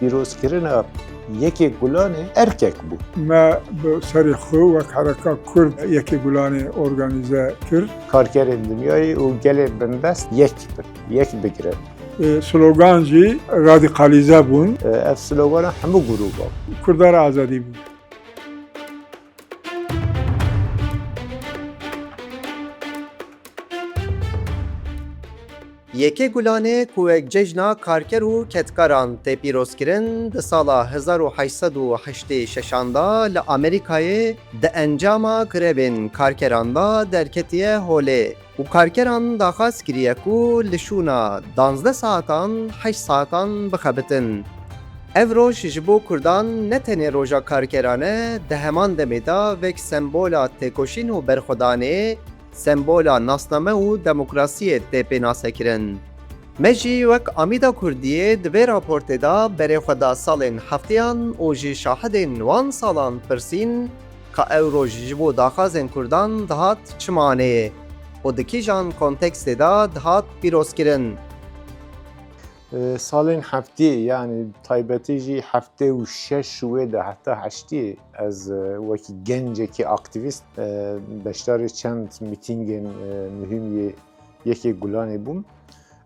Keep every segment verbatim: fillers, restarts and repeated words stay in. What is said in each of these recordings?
Pîrozkirina Yekê Gulanê erkek bû. Me bi serê xwe wek Hereka Kurd Yekê Gulanê organîze kir. Karkerên dinyayê û gelên bindest yek bin, yek bigirin. E, slogan jî radîkalîze bûn. E, ev slogana hemû grûban. Kurda re azadî bû. Yekê Gulanê ku wek cejna karker û kedkaran tê pîrozkirin, di sala hezar û heşt sed û heştê şeşan de li Amerîkayê di encama grevên karkeran de derketiye holê û karkeran daxwaz kiriye ku li şûna danzdeh saetan heşt saetan bixebitin. Ev roj ji bo Kurdan ne tenê roja karkeran e, di heman demê de wek sembola têkoşîn û berxwedanê, sembola nasname û demokrasiyê tê pênasekirin. Me jî wek Amîda Kurdiyê di vê raportê de berê xwe da salên heftiyan û ji şahidên wan salan pirsîn ka ew roj ji bo daxwazên Kurdan dihat çi maneyê û di kîjan kontekstê de dihat pîrozkirin. E, salên heftiyê, yanî taybetî jî heftê û şeş û wê de heta heştiyê, ez, e, wekî gencekî aktîvîst, e, beşdarê çend mîtîngên, e, muhîm yê Yekê Gulanê bûm.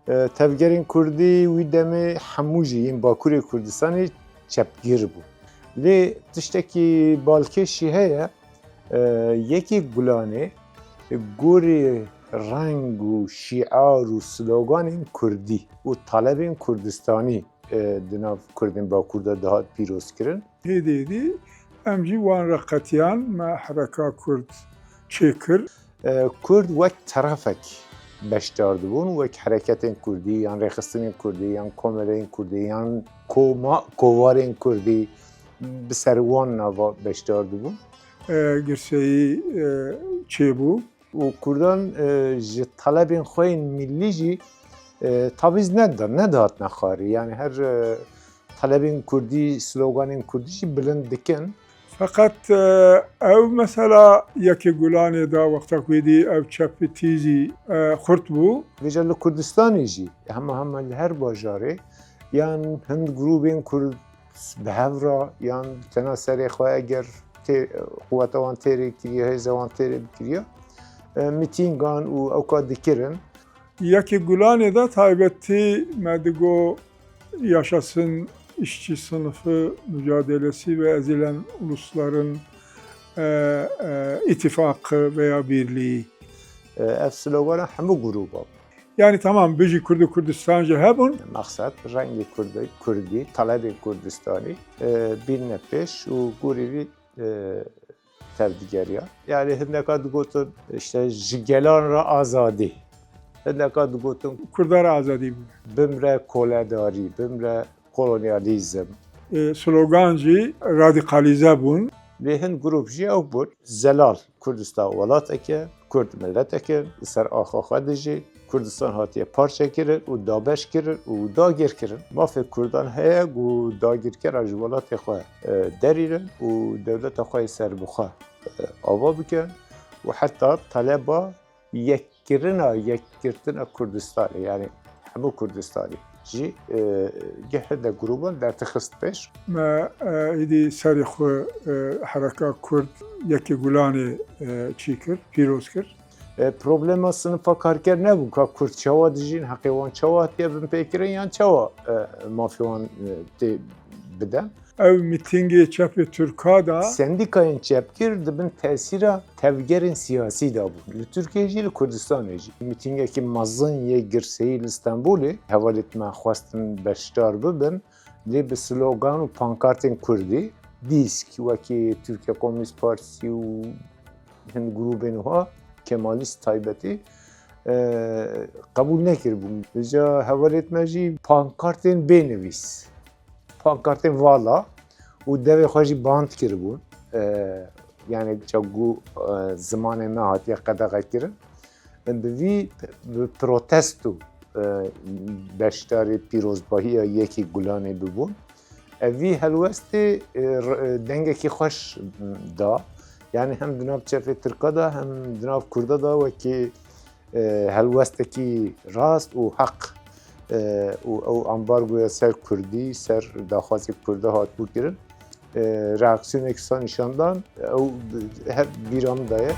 E, tevgerên Kurdî wî demê hemû jî yên Bakurê Kurdistanê çepgir bû. Lê tiştekî balkêş jî heye, e, Yekê Gulanê gorî reng û şîar û sloganên Kurdî û talebên Kurdistanî, e, di nav Kurdên Bakur de dihat pîrozkirin. Hêdî hêdî em jî wan re qetiyan, me Hereka Kurd çêkir. E, Kurd wek terefek beşdar dibûn, wek hereketên Kurdî, yan rêxistinên Kurdî, yan komeleyên Kurdî, yan koma-, kovarên Kurdî, bi ser wan nava beşdar dibûn. E, girseyî, e, çêbû. Û Kurdan, e, ji talebên xwe yên millî jî, e, tavîz neda-, nedihatine xwarî. Yanî her, e, talebên Kurdî, sloganên Kurdî jî bilind dikin. Feqet, e, ew mesela Yekê Gulanê de wexta ku êdî ev çepê tîzî, e, xurt bû. Vêca li Kurdistanê jî hema hema li her bajarê yan hin grûbên Kurd bi hev re yan tena serê xwe eger tê-, quweta wan têrê kiriye, hêza wan têrê bikiriye, e, mîtîngan û ewka dikirin. Yekê Gulanê de taybetî me digo Yaşasın işçi sınıfı mücadelesi ve ezilen ulusların, e, e, ittifakı veya birliği. E, ev slogana hemû grûba. Yani tamam, bijî Kurd û Kurdistan jî hebûn. Maqsed rengê Kurdî, Kurdî, talebê Kurdistanî, e, bîrine pêş û gorî vî, e, tevdigeriya. Yani hindeka digotin, işte, ji gelan re azadî. Hindeka digotin, Kurda re azadî bû. Bimre koledarî, bimre kolonyalîzm. E, slogan jî radîkalîze bûn. Lê hin grûp jî ew bûn, zelal, Kurdistan welatek e, Kurd miletek in, li ser axa xwe dijî, Kurdistan hatiye parçekirin û dabeşkirin û dagirkirin. Mafê Kurdan heye ku dagirkera ji welatê xwe, e, derînin û dewleta xwe yê serbixwe, e, ava bikin û heta taleba yekkirina, yekgirtina Kurdistanê, yani hemû Kurdistanê jî, e, geh hinde grûban dertixist pêş. Me, e, êdî serê xwe, e, Hereka Kurd Yekê Gulanê, e, çî kir, pîroz kir. E, problema sinifa karker nebû, ka Kurd çawa dijîn, heqê wan çawa hatiye binpêkirin yan çawa, e, mafê wan, e, tê biden. Ew mîtîngê çepê Tirka da. Sendîkayên çepgir di bin tesîra tevgerên siyasî de bûn. Li Tirkiyê jî, li Kurdistanê jî. Mîtîngekî mezin yê girseyî li Stenbolê hevalêt me xwestin beşdar bibin, lê bi slogan û pankartên Kurdî, dîsk, wekî Türkiye Komünist Partisi û hin grûbên wiha, Kemalîst taybetî, e, qebûl nekiribûn. Vêca hevalêt me jî pankartên bênivîs, pankartên vala û devê xwe jî band kiribûn. E, yani çaku, e, zimanê me hatiye qedexekirin. Bi vî, bi protesto, e, beşdarê pîrozbahiya Yekê Gulanê bibûn. Ev vî helwestê, e, r-, e, dengekî xweş da. Yani hem di nav çepê Tirka da hem di nav Kurda da wekî, e, helwestekî rast û heq, e, û ew ambargoya ser Kurdî, ser daxwazê Kurda hatibû kirin, e, reaksiyonekî sa nîşan dan, ew her bîra min de ye.